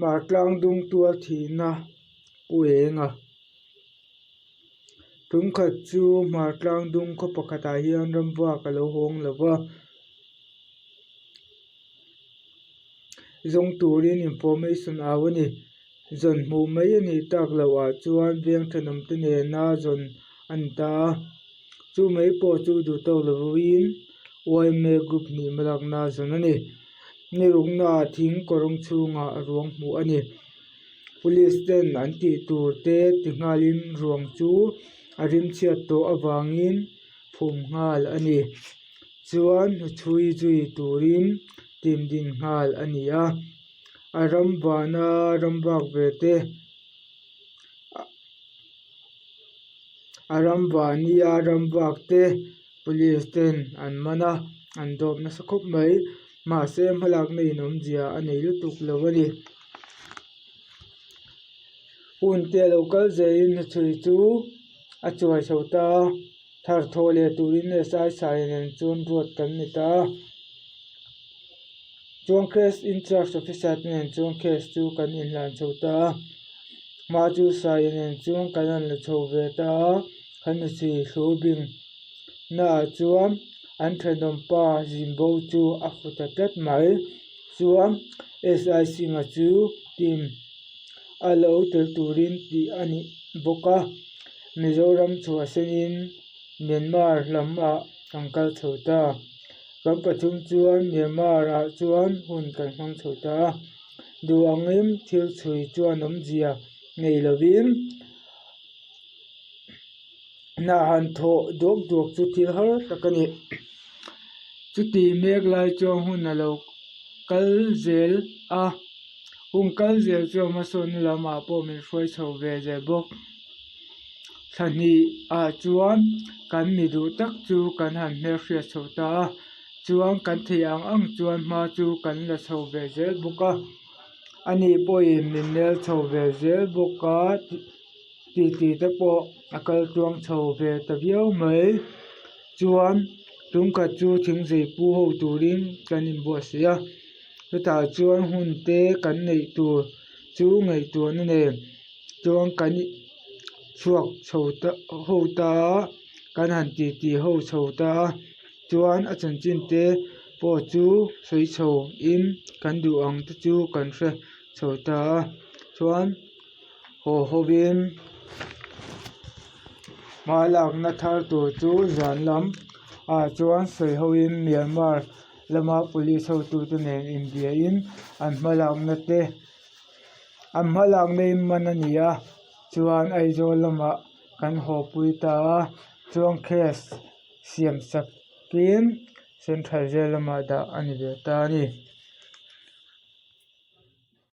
Hmar tlang dung tual thihna pu eng a. Tumkhat chu hmar tlang dung khaw pakhatah hian ramvak a lo hawng lo va. Zawng turin information au a ni. Zawn hmuh mai a nih tak loh ah chuan veng thenawm te nena zawn a ni ta a. Chu mai pawh chu duh tawk lovin yma group hnih hmalakna a zawn a ni. Ni rukna ah thing kawrawng chhungah ruang hmuh a ni. Police ten an tih tur te ti nghalin ruang chu a rimchhiat tawh avangin phum nghal a ni. Chuan hnuchhui zui turin team din nghal a ni a. A ram vana ram vak ve te a ram vahnia ram vak te police ten an man a an dawp nasa khawp mai mahse hmalakna in awmzia a nei lutuk lo a ni. Hun te a lo kal zelin hnuchhui chu a chuai chho ta a thar thawh leh turin S_I Saia nen chuan ruat kan ni ta a. Chuan case incharge officer te nen chuan case chu kan inhlan chho ta a hma chu Saia nen chuan kan han la chho ve ta a kan hnuchhui thlur bing naah chuan an thenawm pa zin bo chu a fu ta tlat mai chuan S_I Singh-a chu team a lo tel turin tih a ni bawk a Mizoram chhuahsanin Myanmar lam ah kan kal chho ta. Kan pathum chuan Myanmar ah chuan hun kan hmang chho ta a, duh angin thil chhui chuan awmzia nei lovin hna han thawh duak duak chu thil har tak a ni. Chuti mek lai chuan hun a lo kal zel a, hun kal zel chuan hmasawnna lamah pawh min hruai chho ve zel bawk. Thla hnih ah chuan kan mi duh tak chu kan han hmelhriat chho ta a chuan kan theih ang ang chuan hma chu kan la chho ve zel bawk a ani pawhin min nel chho ve zel bawk a titi te pawh a kal tluang chho ve ta viau mai chuan tumkhat chu thingzei pu ho turin kan inbuatsaih a chutah chuan hun te kan neih tur chu ngaihtuahna nen. Chuan kan chhuak chho ta ho ta a kan han ti ti ho chho ta a chuan a chanchin te pawh chu sawi chho in kan duh ang te chu kan hre chho ta a chuan haw ho in hma lakna thar tur chu zan lam ah chuan sawi ho in Myanmar lama police hotu te nen inbia in an hma lakna te. An hma lakna in man a ni a chuan Aizawl lamah kan haw pui ta a chuan case siam sak in central jail lamah dah a ni ve ta a ni.